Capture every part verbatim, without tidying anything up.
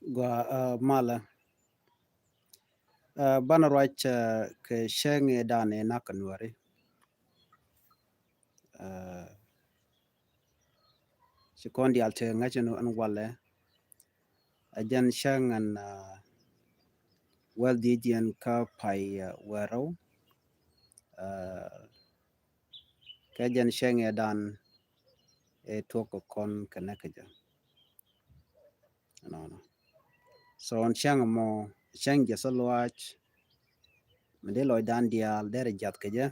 Gua, ah, malɛ. Ah, banɛ ruac, ah, kɛ cäŋ ëë dan ëë nak kɛ Nuäri. Ah, ci kɔn diaal te ŋäc ɛn, ɛn walɛ. A jɛn cäŋ ɛn, ah, wäl dhieec jiɛn kä pay, ah, wäl rɛw. Ah, kɛ jɛn cäŋ ëë dan ëë tuɔk kɛ kɔn kɛ näk kɛ jɛ. Ɛnɔnɔ. So ɛn cäŋ ɛmɔ, cäŋ jiɛth lɔaac. Mi dee lɔcdan diaal derɛ jiath kɛ jɛ.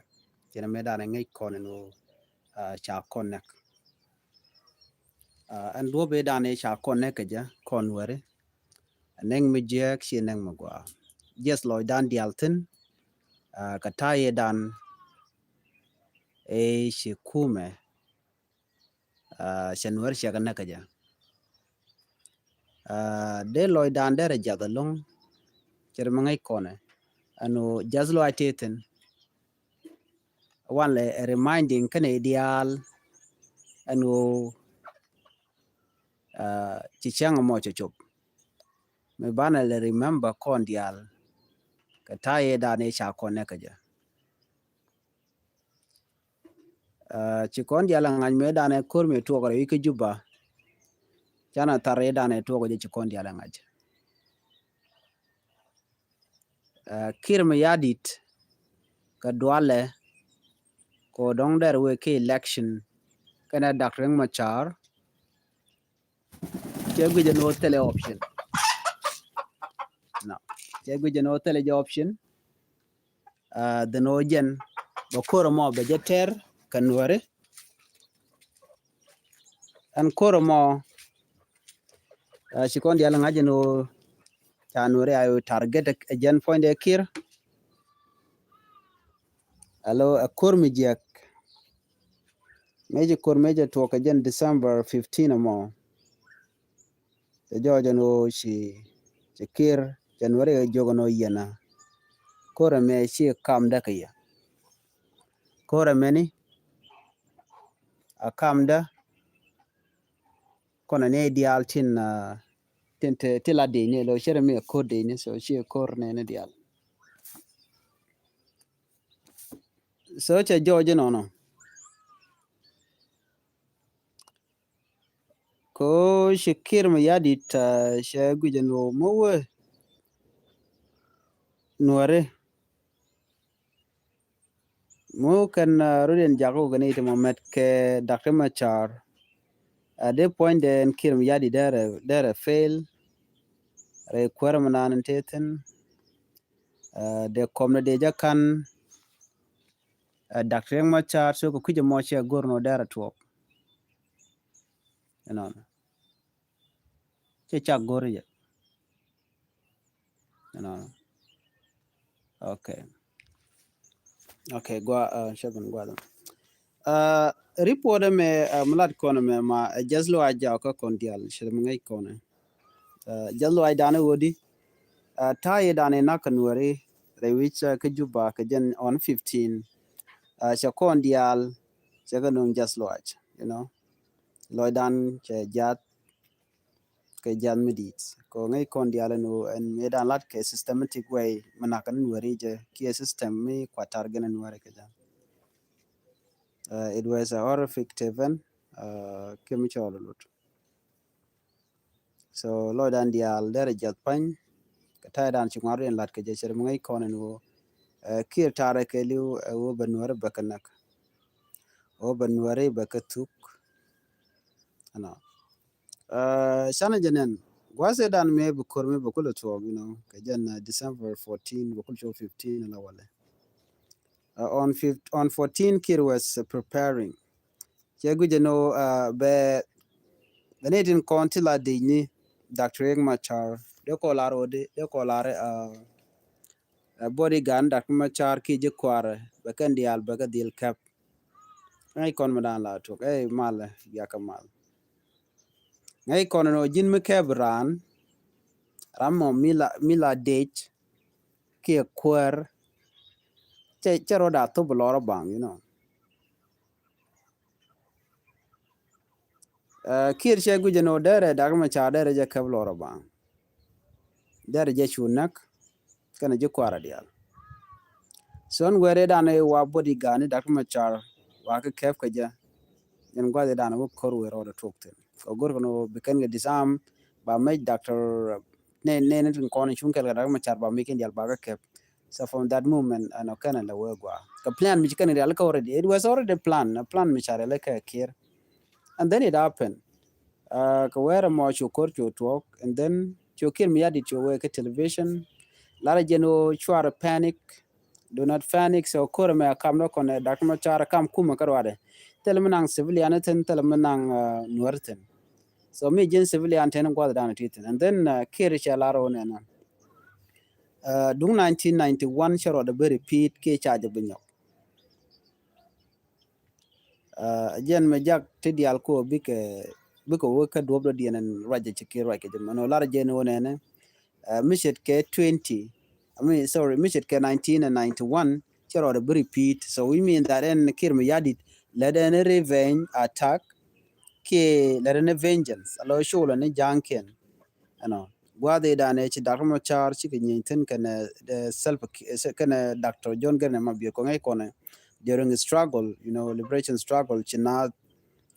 Cɛ nɛmɛ dan ɛ ŋäc kɔn ɛn ɣöö, ah, ca kɔn näk. Ah, ɛn duɔ̱p ëë dan ëë ca kɔn näk kɛ jɛ, kɔn Nuäri. Ɛ näk mi jiääk, ciɛ näk mi gɔaa. Jiɛth lɔcdan diaal thi̱n, ah, kɛ ta̱a̱ ëë dan ëë ci kumɛ, ah, cɛ Nuäri cɛ kɛ näk kɛ jɛ. Ah, dee lɔcdan derɛ jiath ɛlɔ̱ŋ. Cɛ nɛmɛ ŋäc kɔn ɛ. Ɛn ɣöö jiath lɔaac tëë thi̱n. Wanlɛ ɛ reminding kɛnɛ diaal ɛn ɣöö, ah, ci cäŋ ɛmɔ cɛ cop. Mi banɛ lɛ remember kɔn diaal kɛ ta̱a̱ ëë dan ëë ca kɔn näk kɛ jɛ. Ah, ci kɔn diaal ɛ ŋa̱c mëë dan ɛ ko̱r mi tuɔɔk rɛy wi̱c kä Juba. Canɛ thar ëë dan ɛ tuɔɔk jɛ ci kɔn diaal ɛ ŋa̱c. Ah, Kiir Mayardit kɛ dualɛ kɛ ɣöö dɔ̱ŋ derɛ wee kɛ election kɛnɛ Doctor Riek Machar. Cɛ guic ɛn ɣöö thilɛ option. No. Cɛ guic ɛn ɣöö thilɛ jɛ option. Ah, dhin ɣöö jɛn bɛ ko̱r ɛmɔ bɛ jɛ tɛr kɛ Nuäri. Ɛn ko̱r ɛmɔ, ah, ci kɔn diaal ŋa̱c ɛn ɣöö ca Nuäri a target ɛ jɛn puɔ̱nydɛ Kiir. Alo, ɛ ko̱r mi jiäk. Mëë ci ko̱r mëë cɛ tuɔɔk kɛ jɛn December fifteen ɛmɔ. Cɛ jɔɔc ɛn ɣöö ci, ci Kiir, January ɛ jiök ɛn ɣöö yɛn a ko̱r ɛmɛ ci kamdä kɛ yɛ. Ko̱r ɛmɛni a kamdä kɔnɛ ni diaal tin, ah, tin te, ti la dec ni, lo cɛ rɛ mi ɛ ko̱r dec ni, so ci ɛ ko̱r nɛni diaal. So cɛ jɔɔc inɔnɔ. Ko ci Kiir Mayardit, ah, cɛ guic ɛn ɣöö mi wee Nuäri. Mi kɛn, ah, rut in jak wä kɛ ni ti mɔ mɛt kɛ Doctor Machar. Ah, dee puɔ̱nydɛ ɛn Kiir Mayardit derɛ, derɛ fail. Rɛy kuäär mi naan in te thi̱n. Ah, dee kɔm ni dee jɛ ka̱n, ah, Doctor Riek Machar, so kɛ kui̱c ɛmɔ cɛ go̱r nɔ derɛ tuɔɔk. Ɛnɔnɔ. Cɛ cak go̱r jɛ. Ɛnɔnɔ. Okay. Okay, gua, ah, cɛ bin gua dɔn. Ah, report ɛmɛ, ah, mi lat kɔn ɛmɛ ma, ah, jiath lɔaac jaw kä kɔn diaal, cɛ mi ŋäc kɔn ɛ. Ah, jiath lɔaac dan ɛ ɣöö di, ah, ta̱a̱ ëë dan ëë nak kɛ Nuäri rɛy wi̱c, ah, kä Juba kɛ jɛn on fifteen. Ah, cɛ kɔn diaal cɛ kɛ nöŋ jiath lɔaac, you know. Lɔcdan cɛ jiath kɛ jiath mi di̱i̱t. Kɛ ɣöö ŋäc kɔn diaal ɛn ɣöö ɛn mëë dan lat kɛ systematic way mi nak kɛ ni Nuäri jɛ kiɛ system mi kuatar gɛn ni Nuäri kɛ jɛ. Ah, it was a horrific event, ah, kɛ mi cɔɔl lut. So lɔcdan diaal derɛ jiath pa̱ny kɛ ta̱ydan ci ŋuan rut in lat kɛ jɛ, cɛ rɛ mi ŋäc kɔn ɛn ɣöö, eh, Kiir tarɛ kɛ li̱w, eh, ɣöö bɛ Nuäri bɛ kɛ näk. Ɣöö bɛ Nuäri bɛ kɛ thuk. Ɛnɔ. Eh, canɛ jɛ nɛn gua̱a̱th ëëdan mëë bi ko̱r mëë bɛ kulɛ tuɔɔk, you know, kɛ jɛn, eh, December fourteen bɛ kulɛ tuɔɔk fifteen ala walɛ. Uh, on fif-, on fourteen Kiir was, uh, preparing. Cɛ guic ɛn ɣöö, uh, bɛ, bɛ ni tin kɔn ti la dec ni Doctor Riek Machar. Dee kɔ lar ɣöö di, dee kɔ lar, uh, uh, bodyguard Doctor Machar ki ji̱ kuarɛ bɛ kɛn diaal bɛ kɛ dhil kɛp. Ŋäc kɔn mi dan la tuɔk, eh, mal, biakɛ mal. Ŋäc kɔn ɛn ɣöö ji̱n mi kɛp raan, ram mɔ mi la, mi la dec kiɛ kuäär, cɛ, cɛ rɔ da thop lɔrɔ baŋ, you know. Eh, Kiir cɛ guic ɛn ɣöö derɛ Doctor Machar derɛ jɛ kɛp lɔrɔ baŋ. Derɛ jɛ cu näk kɛnɛ ji̱ kua̱rä diaal. So ɛn wëë rɛy dan ɛ wa bodyguard ni Doctor Machar wa kɛ kɛp kɛ jɛ. Jɛn gua̱th ɛ dan wä ko̱r wëë rɔɔdɛ tuɔk thi̱n. Kɛ go̱r kɛn wä bi kɛn kɛ disarm ba mec Doctor nɛ nɛ ni tin kɔn cuŋ kɛl kɛ Doctor Machar ba mec kɛn diaal ba kɛ kɛp. So from that moment ɛn ɔ kɛn ɛ lɛ wee gua kɛ plan mi ci kɛn kɛ diaal kɛ already, it was already plan, plan mi ca rial kɛ Kiir. And then it happened. Kɛ wɛrɛ mɔ cu ko̱r cu tuɔɔk and then cu Kiir mi yadit cu wee kɛ television. Larɛ jɛn wä cuarɛ panic. Do not panic. So ko̱r mɛ kam dɔ kɔn ɛ Doctor Machar kam kumɛ kä ruadɛ. Thilɛ mi naŋ civilian thin, thilɛ mi naŋ Nuer thin. So mi jin civilian thin guath dan ti thin and then Kiir cɛ lar wä nɛnɛ. Duŋ nineteen ninety-one cɛ ruadɛ bi repeat kiɛ ca jɛ bi nyɔk. Jɛn mɛ jak ti diaal ko bikɛ bikɛ wä kä duɔp dɔ diɛn ɛn ruacɛ ci Kiir ruac kɛ jɛ mɛn wä lar jɛn wä nɛnɛ. Mi ce̱tkɛ twenty, I mean sorry, mi ce̱tkɛ nineteen ninety-one cɛ rɔɔdɛ bi repeat. So we mean that ɛn Kiir mi yadit lɛ dɛn revenge attack kiɛ lɛ dɛn vengeance a lɔ culɛ ni ja̱a̱ŋkiɛn. Ɛnɔ gua̱a̱th i̱ danɛ ci Doctor Machar cikɛ nyieny thi̱n kɛnɛ Salva Kiir kɛnɛ Doctor John Garang ma biɛ kɔŋ ɛ kɔnɛ during struggle, you know, liberation struggle ci naath.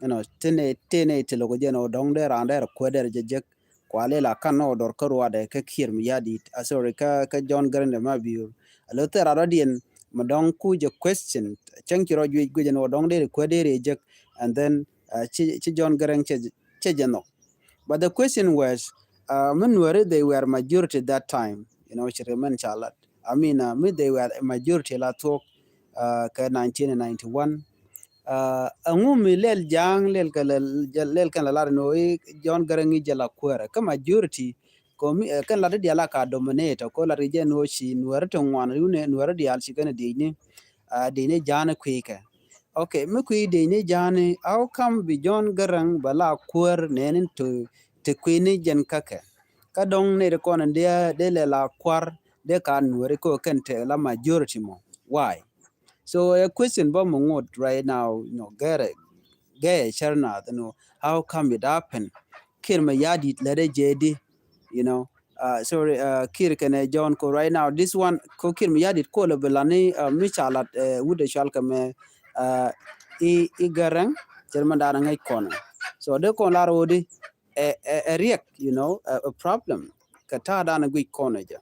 Ɛnɔ thin ɛ thin ɛ ti lo̱k jɛn ɔ dɔ̱ŋ dee raan dee rɛ kuɛ dee rɛ jɛ jek. Kualɛ la kan ɔ dɔr kä ruadɛ kä Kiir mi yadit a sorry kä kä John Garang de ma biur. A lo thera rɔ diɛn ma dɔŋ ku jɛ question cäŋ ci rɔ juec guic ɛn ɔ dɔŋ dee rɛ kuɛ dee rɛ jek. And then ci ci John Garang cɛ cɛ jɛ nhɔk. But the question was, mi Nuɛri they were majority that time, you know, ci ri mɛn ca lat. I mean mi they were a majority la thuɔk kɛ nineteen ninety-one. Ɛŋu mi lɛl ja̱a̱ŋ lɛl kɛn la lar ni ɣöö i̱ John Garang i̱ jɛ la kuäärä kä majority. Kɛ mi kɛn lat i̱ diaal a ka dominate kɛ lat i̱ jɛ ni ɣöö ci Nuɛri ti ŋuan i̱ wunɛ Nuɛri diaal ci kɛn i̱ diecni diecni ja̱a̱ŋ i̱ kui̱ kɛ. Okay, mi kui̱ dec ni ja̱a̱ni, how come bi John Garang bɛ la kuäär nɛɛni ti kui̱ni jɛn käkɛ? Kä dɔ̱ŋ nɛy ti kɔn in dee lɛ la kua̱r dee ka Nuɛri kɛ kɛn te la majority mɔ. Why? So a question bä mi ŋot right now, you know, gɛrɛ gɛɛ cär naath, you know, how come it happen? Kiir mi yadit lɛ dee jɛ di, you know, sorry, Kiir kɛnɛ John ko right now this one ko Kiir mi yadit ko lɛ bi lani mi ca lat wut ɛ cual kɛ mɛ i̱ Garang cɛ mɛ da̱a̱n ŋäc kɔn. So dee kɔn lar wudi ɛ riɛk, you know, a problem kɛ ta̱a̱ da̱a̱n guic kɔn ɛ jɛ.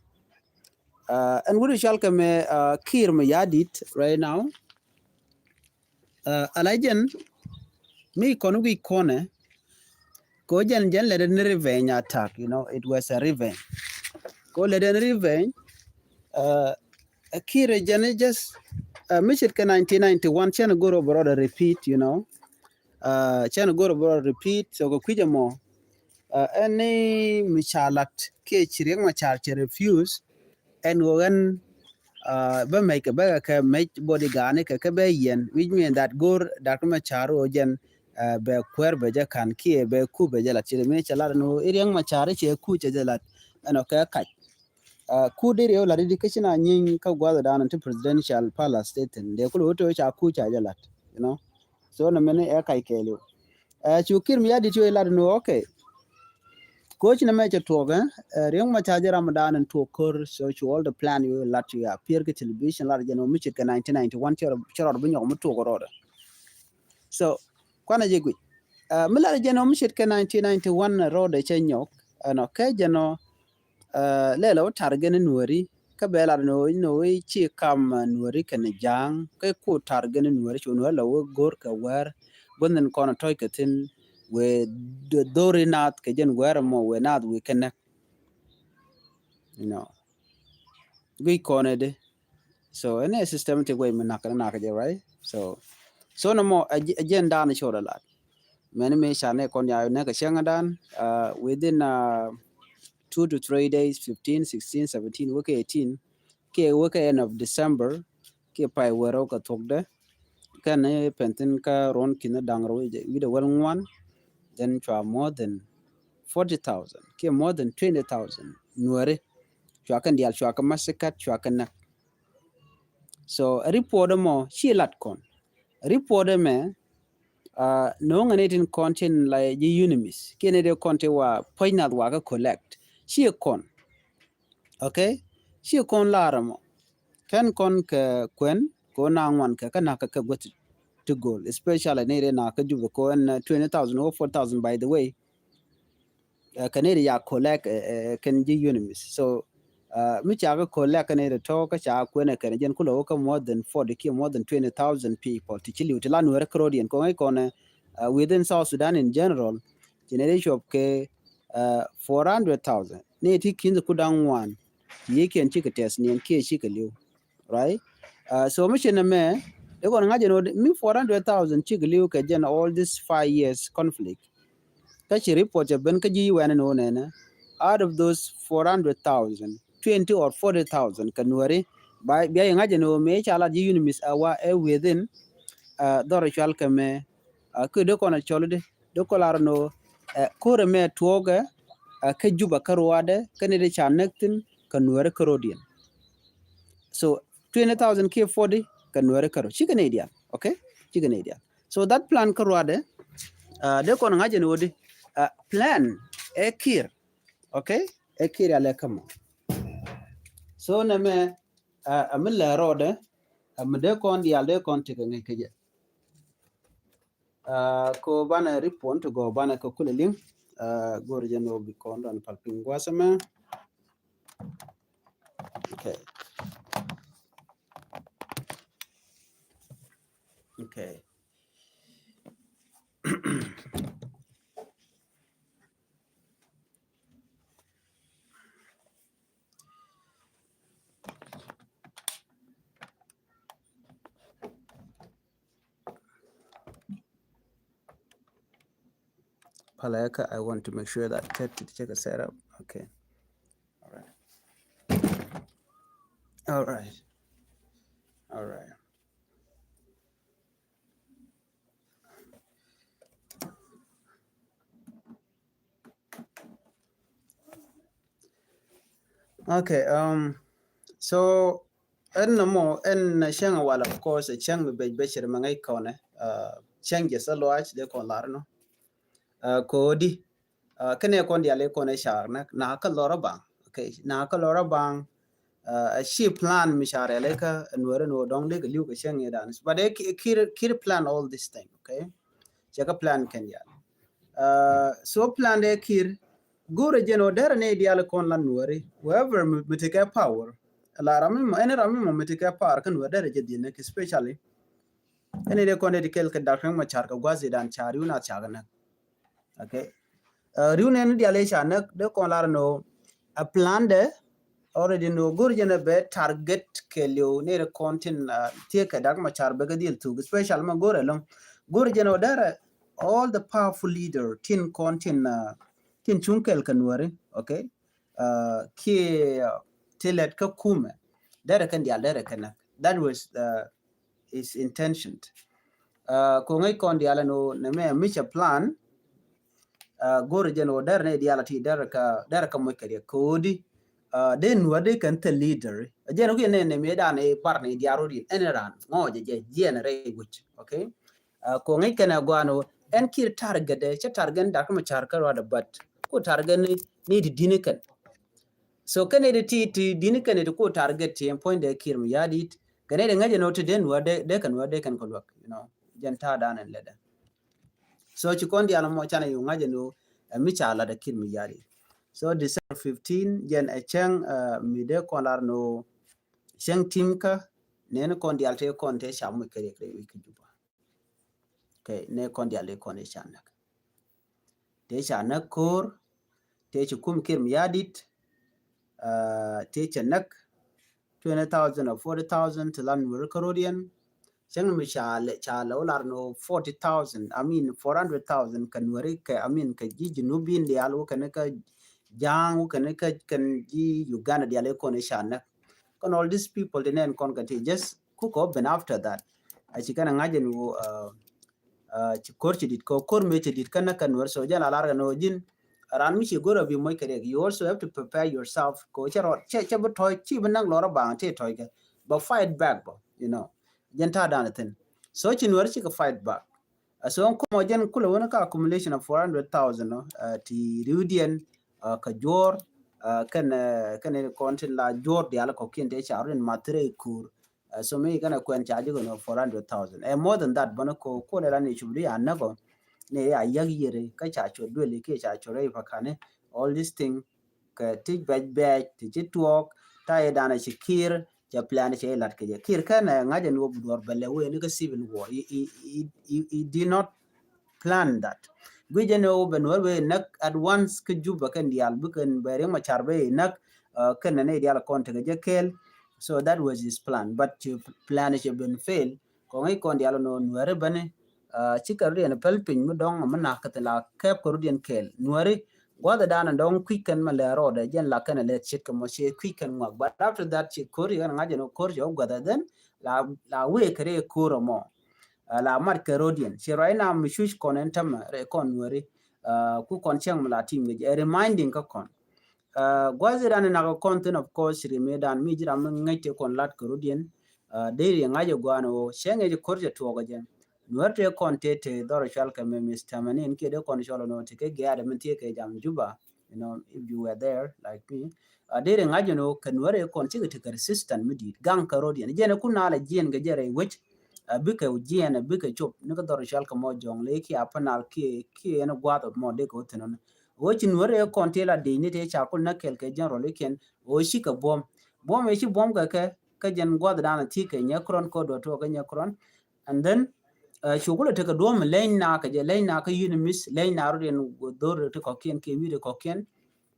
Ɛn wut ɛ cual kɛ mɛ Kiir mi yadit right now. Ala jɛn mi kɔn guic kɔnɛ ko jɛn jɛn lɛ den revenge attack, you know, it was a revenge. Ko lɛ den revenge. Kiir jɛn just mi ce̱tkɛ nineteen ninety-one cɛn goro bro repeat, you know. Cɛn goro bro repeat so kɛ kui̱c ɛmɔ. Ɛn ni mi ca lat kiɛ ci Riek Machar cɛ refuse. Ɛn ɣöö ɛn bä mec kɛ bäkɛ kɛ mec bodyguard ni kɛ kɛ bɛ yɛn, which mean that go̱o̱r Doctor Machar ɣöö jɛn bɛ kuäär bɛ jɛ ka̱n kiɛ bɛ ku bɛ jɛ lat ci ri mi cɛ lat ɛn ɣöö i̱ Riek Machar cɛ ku cɛ jɛ lat ɛn ɔ kɛ kac. Ku dee riɛw lat i̱di kä ci na nyieeny kä gua̱th dan ti presidential palace tɛ thin dee ku lo̱ wä tɛ wä ca ku ca jɛ lat, you know. So nɛ mɛn ɛ kac kɛɛliw. Cu Kiir mi yadit cu ilat ni okay. Ko ci nɛ mɛ cɛ tuɔk ɛ Riek Machar jɛ ram dan in tuɔk kor, so cu all the plan you lat you appear kɛ television lat jɛ ni mi ce̱tkɛ nineteen ninety-one cɛ rɔɔd bi nyɔk mi tuɔk rɔɔdɛ. So kuanɛ jɛ guic mi lat jɛ ni mi ce̱tkɛ nineteen ninety-one rɔɔdɛ cɛ nyɔk ɛnɔ kɛ jɛ nɔ. Lɛlɛ wä tar gɛn Nuɛri kä bɛ lat ni wä ci kam Nuɛri kɛn ja̱a̱ŋ kä ku tar gɛn Nuɛri cu Nuɛri lɛ wä go̱r kɛ wɛr. Bä nhin kɔn tɔc kɛ thin wee dhori naath kɛ jɛn wɛr mɔ wee naath wee kɛ näk. You know, guic kɔn ɛ di. So ɛn ɛ system ti guɛc mi nak ni nak jɛ, right? So so nɔmɔ ɛ jɛn dan cot a lat. Mɛn mi ca nɛ kɔn ya nɛ kɛ cäŋ dan within two to three days, fifteen, sixteen, seventeen, wekɛ eighteen kiɛ wekɛ end of December kiɛ pay wɛrɛ wekɛ thokdɛ. Kɛn pɛn thin kä ruɔn ki̱n da̱ŋ rɛw wi̱dɛ wäl ŋuan. Then cua more than forty thousand kiɛ more than twenty thousand Nuɛri cua kɛn diaal cua kɛ massacre cua kɛ näk. So report ɛmɔ ci lat kɔn. Report ɛmɛ no̱o̱ŋ ɛn itin kɔn tin la ji̱ UNMISS kiɛ ni dee kɔn ti wa puɔ̱c nath wa kä collect ci kɔn. Okay? Ci kɔn lar mɔ. Kɛn kɔn kɛ kuɛn kɛ wä na ŋuan kɛ kä na kɛ kɛ guäth ti go̱o̱l, especially ni ri na kä Jubɛ kɛ wä ɛn twenty thousand or forty thousand, by the way. Kɛ ni ri ya collect kɛn ji̱ UNMISS. So mi ca kɛ collect kɛ ni ri tɔ kä ca kuɛn kɛn jɛn kulɛ wä kä more than forty kiɛ more than twenty thousand people ti ci li̱w ti la Nuɛri kärɔ̱diɛn kɔŋ i̱ kɔn within South Sudan in general. Ci ni ri cuɔp kɛ four hundred thousand ni ti ki̱n ku da̱ŋ ŋuan. Ti yiëkiɛn cikɛ tɛth niɛn kiɛ cikɛ li̱w. Right? So mi ci nɛ mɛ, ikɔn ŋa̱c ɛn ɣöö mi four hundred thousand cikɛ li̱w kɛ jɛn all this five years conflict. Kä ci report cɛ ben kä ji̱ UN ɛn ɣöö nɛnɛ, out of those four hundred thousand, twenty or forty thousand kɛ Nuɛri. Bia yɛ ŋa̱c ɛn ɣöö mëë ca lat ji̱ UNMISS a wa ɛ within dhɔr cual kɛ mɛ. Kä dee kɔn a cɔl di dee kɔn lar ɛn ɣöö ko̱rɛ mɛ tuɔɔkɛ kä Jubɛ kä ruaadɛ kä ni dee ca näk thi̱n kɛ Nuɛri kärɔ̱diɛn. So twenty thousand kiɛ forty kɛ Nuɛri kärɔ̱ cikɛ ni diaal. Okay? Cikɛ ni diaal. So that plan kä ruaadɛ dee kɔn ŋa̱c ɛn ɣöö di plan ɛ Kiir. Okay? Ɛ Kiir ya lɛ kä mɔ. So nɛ mɛ a mi lɛ rɔɔdɛ a mi dee kɔn diaal dee kɔn tekɛ ŋäc kä jɛ. Ko banɛ report ti gɔɔ banɛ kɛ kulɛ liŋ. Go̱o̱r jɛ ni wä bi kɔn dɔn pal piny gua̱a̱th ɛmɛ. Okay. Okay. Palaka, I want to make sure that tet to check a setup. Okay. All right. All right. All right. Okay, um, so ɛn nɔmɔ ɛn cäŋ wal, of course cäŋ mi bec becir mɛ ŋäc kɔnɛ cäŋ jɛ sɛ luaac dee kɔn lar nɔ. Kodi kɛnɛ kɔn diali kɔn ɛ car nɛ na kä lɔrä baŋ. Okay, na kä lɔrä baŋ. A ci plan mi car yɛlɛ kä Nuɛri ni wä dɔŋ dee kɛ liw kɛ cäŋ yɛ dan, but ɛ Kiir, Kiir plan all this thing. Okay, cɛ kä plan kɛn yal. So plan dee Kiir go̱rɛ jɛn ɔ derɛ ni dial kɔn la Nuɛri, whoever mi tekɛ power. La ram mi mɔ, ɛn ram mi mɔ mi tekɛ power kä Nuɛri derɛ jɛ diɛn nɛ, especially ɛn dee kɔn dee ti kɛl kɛ Doctor Riek Machar kɛ gua̱th idan car yun a cak nɛ. Okay. Riw nɛn dial i̱ ca näk dee kɔn lar ni ɣöö a plan dɛ already ni ɣöö go̱r jɛn ɛ bɛ target kɛ liw ni ri kɔn tin thiek kɛ Doctor Machar bɛ kɛ dhil thuk, especially ma go̱r ɛlɔ̱ŋ. Go̱r jɛn ɛ ɣöö derɛ all the powerful leader tin kɔn tin tin cuŋ kɛl kɛ Nuɛri. Okay. Kiɛ ti lɛt kä kumɛ derɛ kɛn dial derɛ kɛ näk. That was his intention. Ko ŋäc kɔn dial ɛn ɣöö nɛ mɛ mi cɛ plan. Go̱r jɛn ɣöö derɛ ni dial a ti derɛ kä, derɛ kä moc kɛ riɛk kodi. Dee Nuɛri dee kɛn thil leader. Jɛn ɣöö kiɛ nɛ nɛ mi dan i̱ bar ni dial rot in ɛn ran ŋɔɔ jɛ jɛ jiɛn rɛy wi̱c. Okay. Ko ŋäc kɛn ɛ guan ɣöö ɛn Kiir target dɛ cɛ target ni Doctor Machar kä ruadɛ, but ko target ni ni di dini kɛn. So kɛn ni di ti ti dini kɛn ni di ko target ti ɛn puɔ̱ny dɛ Kiir mi ya̱ dit. Kɛn ni di ŋäc ɛn ɣöö ti dee Nuɛri dee, dee kɛn Nuɛri dee kɛn kɛ luäk, you know. Jɛn ta̱a̱ dan ɛn lɛ dɛ. So ci kɔn dial mɔ canɛ yu ŋa̱c ɛn ɣöö ɛ mi ca lat ɛ Kiir mi ya̱ dit. So December fifteen jɛn ɛ cäŋ mi dee kɔn lar ni ɣöö cäŋ tim kä nɛn kɔn dial tëë kɔn tëë ca moc kɛ riɛk rɛy wi̱c kä Juba. Okay, nɛ kɔn dial tëë kɔn tëë ca näk. Tëë ca näk ko̱r, tëë ci kum Kiir mi ya̱ dit, tëë cɛ näk twenty thousand or forty thousand ti la Nuɛri kärɔ̱diɛn. Cäŋ mi ca lɛ, ca lɛ wä lar ni ɣöö forty thousand, I mean four hundred thousand kɛ Nuɛri kɛ, I mean kɛ ji̱ Junubin dial wä kɛn kä Ja̱a̱ŋ wä kɛn kä kɛn ji̱ Uganda dial i̱ kɔn i̱ ca näk. Kɔn all these people ti nɛn kɔn kɛ ti just kukɛ wä ben after that. A ci kɛn a ŋa̱c ɛn ɣöö ci ko̱r ci dit kɛ, ko̱r mëë ci dit kɛn kä Nuɛr. So jɛn a lar kɛ ni ɣöö ji̱n ran mi ci go̱r a bi moc kɛ riɛk, you also have to prepare yourself kɛ ɣöö cɛ rɔɔd cɛ, cɛ bi tɔ̱ɔ̱c, ci bi näk lɔr a baŋ ti tɔ̱ɔ̱c kɛ, bɛ fight back bä, you know. Jɛn ta̱a̱ dan thi̱n. So ci Nuɛr cikɛ fight back. So ɛn kɔmɔ jɛn kulɛ wä ni kä accumulation of four hundred thousand ti riwdiɛn kä juɔ̱ɔ̱r Kɛn kɛn kɔn tin la juɔr dial kɔkiɛn tëë ca rɔ in math rɛy ko̱r. So mi kɛn kuɛn ca ji̱ kɛn four hundred thousand. Ɛ more than that bäni ko kuɔn ɛ la ni cupdi a näk ɔ ni a yäk yiëri kä ca cuɔ duëli kiɛ ca cuɔ rɛy pakani. All this thing kɛ ti bɛc bɛc ti ci tuɔɔk ta yɛ danɛ ci Kiir cɛ plan cɛ ilat kɛ jɛ. Kiir kɛn ɛ ŋa̱c ɛn wä bi duɔr bɛlɛ wee ni kä civil war. He did not plan that. Gui jɛ ni wä bɛ nuɔr wee näk at once kä Juba kɛn diaal bikɛn bɛ Riek Machar bɛ inak kɛn ni diaal kɔn tekɛ jɛ kɛɛl. So that was his plan, but plan cɛ ben fail. Kɔŋ i̱ kɔn diaal nɔ nuɔri bäni ci kɛ riɛn päl piny mi dɔŋ mi nak kɛ thin la kɛp kɛ rut yɛn kɛɛl nuɔri. Gua̱th dan dɔŋ kui̱c kɛn ma lɛ rɔɔdɛ jɛn la kɛn lɛ cit kɛ mɔ ci kui̱c kɛn ŋuak. But after that ci ko̱r yɛn ŋa̱c jɛn ko̱r cɛ wä gua̱th then la wee kɛ rɛ ko̱r mɔ. La mat kɛ rut yɛn ci right now mi cuc kɔn ɛn tämɛ rɛ kɔn nuɔri. Ku kɔn cɛŋ mi la tim kɛ jɛ reminding kä kɔn. Gua̱th dan nak kɔn thin of course ri mi dan mi ji̱ ram mi ŋäc te kɔn lat kɛ rut yɛn. Deri ŋa̱c ɛ gua̱a̱n ɣöö cɛ ŋäc ko̱r cɛ tuɔɔk ɛ jɛ. Nuɔ̱r tëë kɔn tëë tëë dhɔr cual kɛ mɛ Mister Manin kiɛ dee kɔn cual ɔnɔ ti kɛ gɛɛt min thiee kɛ jam Juba. You know, if you were there like me, deri ŋa̱c ɔnɔ kɛ nuɔ̱r ëë kɔn cikɛ ti kɛ resistant mi di̱i̱t gaŋ kɛ road yɛn jɛn ku naal ɛ jiɛn kɛ jɛ rɛy wec. Bikɛ jiɛn bikɛ cop ni kɛ dhɔr cual kɛ mɔ jɔŋ lɛ kiɛ a panal kiɛ kiɛ ɛn gua̱a̱th ɔp mɔ dee kɛ wä thin ɔnɔ. Wec nuɔ̱r ëë kɔn tëë la di̱i̱t ni tëë ca kul näk kɛl kɛ general ikiɛn. Wec cikɛ buɔ̱m buɔ̱m ëë ci buɔ̱m kɛ kɛ kä jɛn gua̱th dan a thi̱i̱ kɛ nyɛ krɔn kä duɔ̱t tuɔɔk kä nyɛ krɔn. And then cu kulɛ tekɛ duɔ̱m leny na kɛ jɛ leny na kä yuni miss leny na rut in dhor ti kɔkiɛn kiɛ wi̱i̱ ti kɔkiɛn.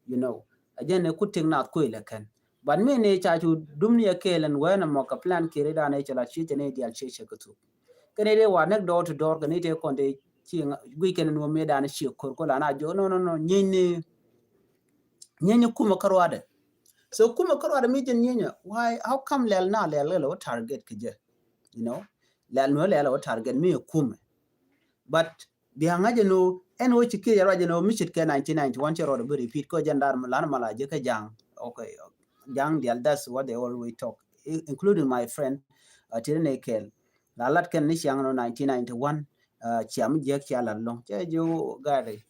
You know, a jɛn ku tik nath kuël ɛ kɛn. But mi ni ca cu dum ni a kɛɛl ɛn wɛn ɛmɔ kɛ plan kiri dan ɛ cɛ la ciec ɛn ɛ dial ciec cɛ kɛ thuk. Kɛn ɛ dee wa näk door to door kɛn ɛ tëë kɔn tëë ci guic kɛn ɛn wä mi dan ciek kor kol an a jɔ no no no nyeny ni nyeny ni kumɛ kä ruadɛ. So kumɛ kä ruadɛ mi jɛn nyeny ɛ why, how come lɛl na lɛl lɛl wä target kɛ jɛ? You know, lɛl nuɛ lɛl wä target mi ɛ kumɛ. But bia ŋa̱c ɛn ɣöö ɛn ɣöö ci kiɛ jɛ ruac ɛn ɣöö mi ce̱tkɛ nineteen ninety-one cɛ rɔɔdɛ bi repeat kä jɛn dar lan mala jɛ kä ja̱a̱ŋ. Okay, ja̱a̱ŋ dial, that's what they always talk, including my friend. Tiri ni kɛɛl la lat kɛn ni ciaŋ ɛn ɣöö nineteen ninety-one. Ciam jiäk cia lat lɔ̱ŋ cɛ ji̱ gari.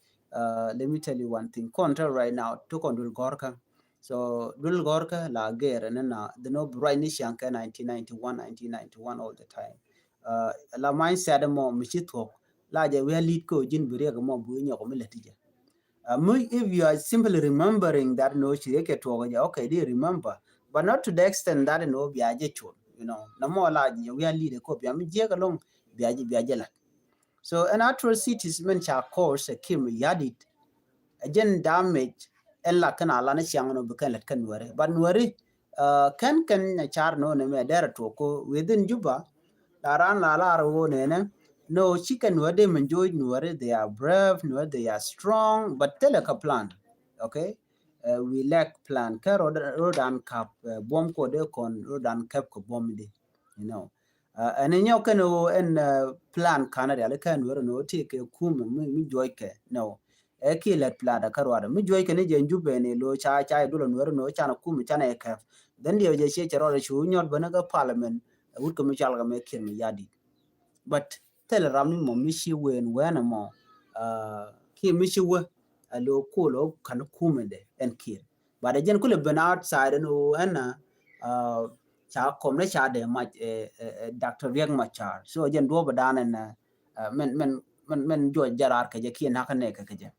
Let me tell you one thing, kɔn tɛ right now ti kɔn dul gɔ̱rkä. So dul gɔ̱rkä la gɛɛr ɛn na dhi nɔ bi ruac ni ciaŋ kɛ nineteen ninety-one, nineteen ninety-one all the time. La mindset mɔ mi ci thuɔ̱k la jɛ wi̱i̱ a li̱t kä ji̱n bi riɛk mɔ bi nyɔk mi lät ti jɛ. Mi if you are simply remembering that no ci riɛk kɛ tuɔk jɛ, okay, di remember, but not to the extent that no bia jɛ cuɔl. You know, na mɔ la jɛ wi̱i̱ a li̱t kɔ bia mi jiɛk alɔŋ bia jɛ bia jɛ lat. So ɛn atrocities min ca cause ɛ Kiir Mayardit ɛ jɛn damage ɛn la kɛn a lan ciaŋ nɔ bi kɛn lät kɛn Nuɛri. But Nuɛri kɛn kɛn car nɔ nɛ mɛ dɛr a tuɔk ko within Juba. La ran la lar wo nɛnɛ no ci kɛn Nuɛri dee min joc Nuɛri, they are brave, Nuɛri they are strong, but thilɛ kɛ plan. Okay. We lack plan kɛ rodan kap buɔm ko dee kɔn rodan kap kɛ buɔm di. You know, ɛn inyɔk kɛn ɣöö ɛn plan kanɛ rial ikɛn weri ni ɣöö ti kɛ kum mi juɔc kɛ nɛ ɣöö ɛ ki lɛt plan ɛ kä ruadɛ mi juɔc kɛ ni jɛ Jubɛ ni lo̱ ca ca idul ɛn weri ni ɣöö canɛ kum canɛ ikɛp. Then diɛ jɛ ciɛ cɛ ruadɛ cu nyɔt bä ni kä parliament ɛ wut kɛ mi cal kɛ mɛ Kiir Mayardit. But thilɛ ram ni mɔ mi ci wen wen ɛmɔ ki mi ci wä ɛ lo̱ kol ɣöö kan kum ɛn dɛ ɛn Kiir. But ɛ jɛn kulɛ ben outside ɛn ɣöö ɛn ca kɔm ni ca dee mac Doctor Riek Machar. So ɛ jɛn duɔ̱ɔ̱p ɛ dan ɛn min min min min juɔc jɛ raar kɛ jɛ kiɛ nakä nɛɛkɛ kɛ jɛ.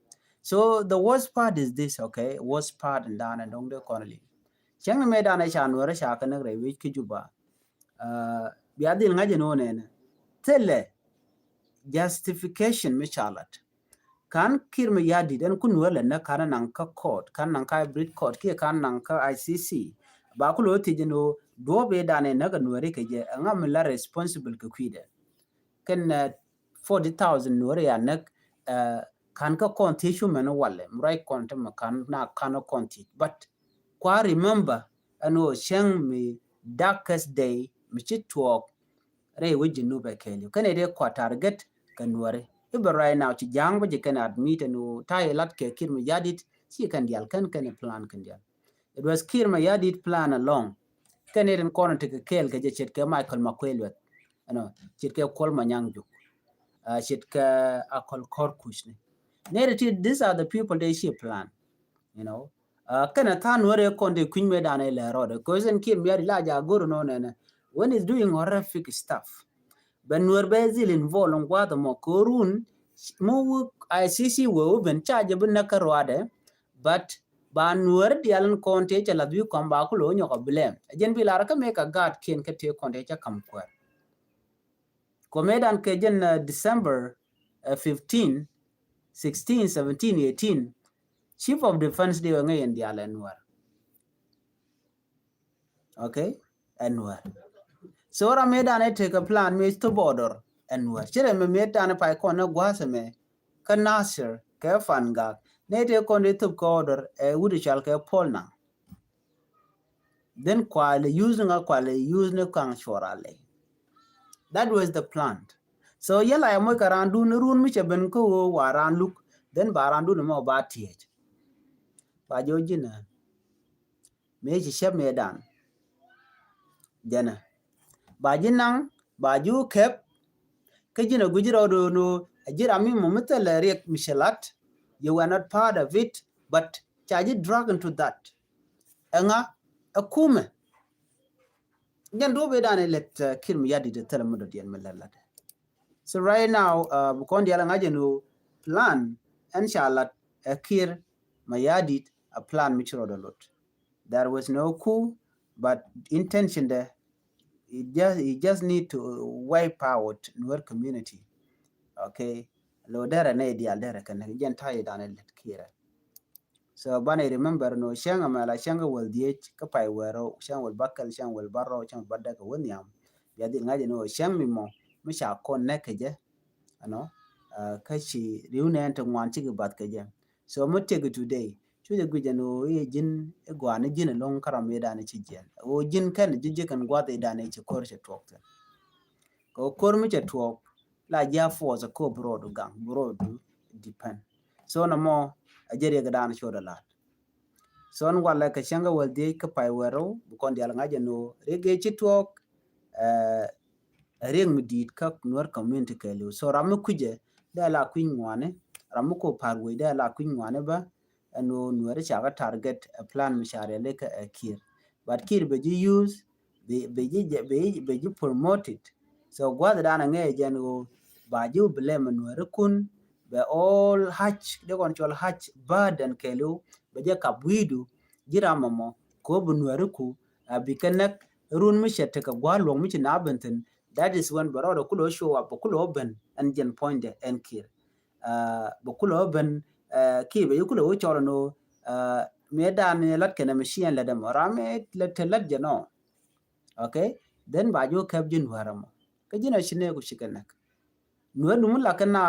So the worst part is this, okay? Worst part in dan ɛn dɔ̱ŋ dee kɔn li cäŋ ni mëë dan ɛ ca Nuɛrɛ ca kɛ näk rɛy wec ki Juba. Bia dhil ŋa̱c ɛn ɣöö nɛnɛ thilɛ justification mi ca lat. Kan Kiir Mayardit ɛn kun wä lɛ näk kan naŋ kä court, kan naŋ kä hybrid court kiɛ kan naŋ kä I C C. Ba ku lo̱ thiec ɛn ɣöö duɔ̱ɔ̱p ëë dan ɛ näk ɛ Nuɛri kɛ jɛ ɛŋa mi la responsible kɛ kui̱dɛ. Kɛn forty thousand Nuɛri a näk kan kä kɔn thiec cu mɛn walɛ mi ruac kɔn te mɛ kan na kan kɔn thiec. But kua remember ɛn ɣöö cäŋ mi darkest day mi ci tuɔɔk rɛy wec Junub ɛ kɛɛliw kɛn ɛ dee kua target kɛ Nuɛri. I̱ bɛ right now ci ja̱a̱ŋ bä jɛ kɛn admit ɛn ɣöö ta̱yɛ lat kɛ Kiir Mayardit ci kɛn diaal kɛn kɛn plan kɛn diaal. It was Kiir Mayardit plan along. Kɛn ɛ rin kɔn tekɛ kɛɛl kɛ jɛ ce̱tkɛ Michael Makuei Lueth. You know, ce̱tkɛ Kuol Manyang Juuk. Ce̱tkɛ Akol Kor Kuc ni. Nɛy ti these are the people they ci plan. You know, Kɛnɛ tha̱a̱ŋ Nuäär ɛ kɔn ti kui̱ny mëë danɛ lɛ rɔɔdɛ, kɛ ɣöö ɛn Kiir Mayardit la jaak go̱r nɔ nɛnɛ, when is doing horrific stuff. Bɛ Nuäär bɛ dhil involve in gua̱a̱th ɛmɔ kɛ ɣöö run mi wä I C C wee wä ben ca jɛ bi näk kä ruaadɛ. But ba Nuäär diaal in kɔn tëë cɛ lath wi̱i̱ kɔn ba ku lo̱ nyɔk a blame. Ɛ jɛn bi lar kä mëë kɛ gaatkiɛn kä tëë kɔn tëë cɛ ka̱m kuäär. Kɔmɛ dan kɛ jɛn December fifteen, sixteen, seventeen, eighteen, Chief of Defence dee wä ŋäc yɛn diaal ɛ Nuäär. Okay, ɛ Nuäär. So ram mëë dan ɛ tekɛ plan mëë thop order ɛ Nuäär. Ci rɛ mɛ mëë dan ɛ pay kɔn ɛ gua̱a̱th ɛmɛ kä Nasir kɛ Fangak, nɛ tëë kɔn dee thop kɛ order ɛ wut ɛ cɔal kɛ Paul Nang. Then kualɛ use ni ŋa, kualɛ use ni kaŋ cuɔr alɛ. That was the plan. So yɛn la yɛ moc kɛ raan dun ni run mi cɛ ben kä ɣöö wa raan luk, then ba raan dun mɔ ba tiɛc. Ba ji̱ wä ji̱n ɛ mëë ci cɛp mëë dan. Jɛn ɛ ba ji̱ naŋ, ba ji̱ wä kɛp. Kä ji̱n ɛ gui̱c rɔɔd ɣöö nɔ ɛ ji̱ ram mi mɔ mi thilɛ riɛk mi cɛ lat. You were not part of it, but ca ji̱ drag into that. Ɛŋa? Ɛ kumɛ. Jɛn duɔ̱p i̱ dan ilɛt Kiir Mayardit ɛ thilɛ mi dɔ̱diɛn mi lɛl lat. So right now bi kɔn diaal ɛ ŋa̱c ɛn ɣöö plan ɛn ca lat ɛ Kiir Mayardit a plan mi ci rɔɔdɛ lot. There was no coup, but intention dɛ, it just, it just need to wipe out Nuer community. Okay. Lo derɛ nɛ diaal derɛ kɛn jɛn ta̱yɛ dan ilɛt Kiir ɛ. So banɛ remember nɔ cäŋ ɛmɛ la cäŋ kɛ wäl dhieec kä pay wɛɛr rɔ, cäŋ wäl bäkɛl, cäŋ wäl bärɔw, cäŋ wäl bädäk kɛ wä nhiam. Bia dhil ŋa̱c ɛn ɣöö cäŋ mi mɔ mi ca kɔn nɛk kɛ jɛ. Ɛnɔ kä ci ri̱w nɛɛn ti ŋuan cikɛ bath kɛ jɛ. So mi tiɛk today cu jɛ guic ɛn ɣöö i̱ ji̱n i̱ gɔaa ni ji̱n ɛlɔ̱ŋ kä ram i̱ dan i̱ ci jiɛn ɣöö ji̱n kɛn ji̱ ji̱ kɛn gua̱th i̱ dan i̱ ci ko̱r cɛ tuɔɔk thi̱n. Kɛ ɣöö ko̱r mi cɛ tuɔɔk la ji̱ a force ɛ ko̱r bi rɔɔdu gaŋ bi rɔɔdu depend. So nɔmɔ a jɛ riɛk dan cot a la̱t. So ɛn walɛ kɛ cäŋ kɛ wäl dhieec kä pay wɛɛr rɛw bi kɔn diaal ŋa̱c ɛn ɣöö riɛk ëë ci tuɔɔk ɛ riɛk mi di̱i̱t kä Nuer community kɛɛliw. So ram mi kui̱cɛ dee la kui̱ny ŋuani, ram mi ko pa̱r wec dee la kui̱ny ŋuani bä. Ɛn ɣöö Nuer ca kɛ target ɛ plan mi ca riɛli kä ɛ Kiir. But Kiir bɛ ji̱ use, bɛ ji̱, bɛ ji̱ promoted. So gua̱th dan ɛ ŋɛɛ jɛn ɣöö ba ji̱ blame Nuer kun bɛ all hac dee kɔn cɔl hac burden kɛɛliw bɛ jɛ kap wi̱i̱du ji̱ ram ɛmɔ kɛ ɣöö bi Nuer ku a bi kɛ näk run mi cɛ tekɛ gua̱a̱r luɔ̱ŋ mi ci na ben thi̱n. That is when bɛ rɔɔdɛ kulɛ show up bɛ kulɛ ben ɛn jɛn puɔ̱nydɛ ɛn Kiir. Bɛ kulɛ ben Kiir bɛ ji̱ kulɛ wä cɔl ɛn ɣöö mëë dan lat kɛnɛ machine lät ɛmɔ ram mëë lät te lät jɛ nɔ. Okay. Then ba ji̱ wä kɛp ji̱ Nuer ɛmɔ kä ji̱n a ci nɛɛku cikɛ näk. Nuer dum la kɛ na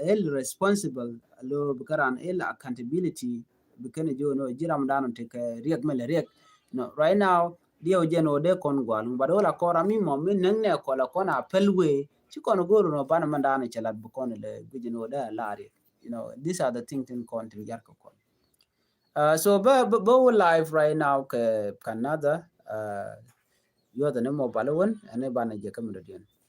held responsible lo bi kɛ ran held accountability bi kɛn ji̱ wä nɔ ji̱ ram dan tekɛ riɛk mɛ lɛ riɛk. No, right now diɛw jɛn wä dee kɔn gual but wä la kɔn ram mi mɔ mi näŋ nɛ kɔl a kɔn a pɛl wee ci kɔn go̱o̱r nɔ banɛ mɛ dan cɛ lat bi kɔn lɛ guic ni wä dee a la̱r yɛ. You know, these are the things tin kɔn tin jar kɛ kɔn. So bä bä wä live right now kɛ Canada. Yuɔth ni mobile wän ɛn banɛ jɛ kä mi dɔ̱diɛn.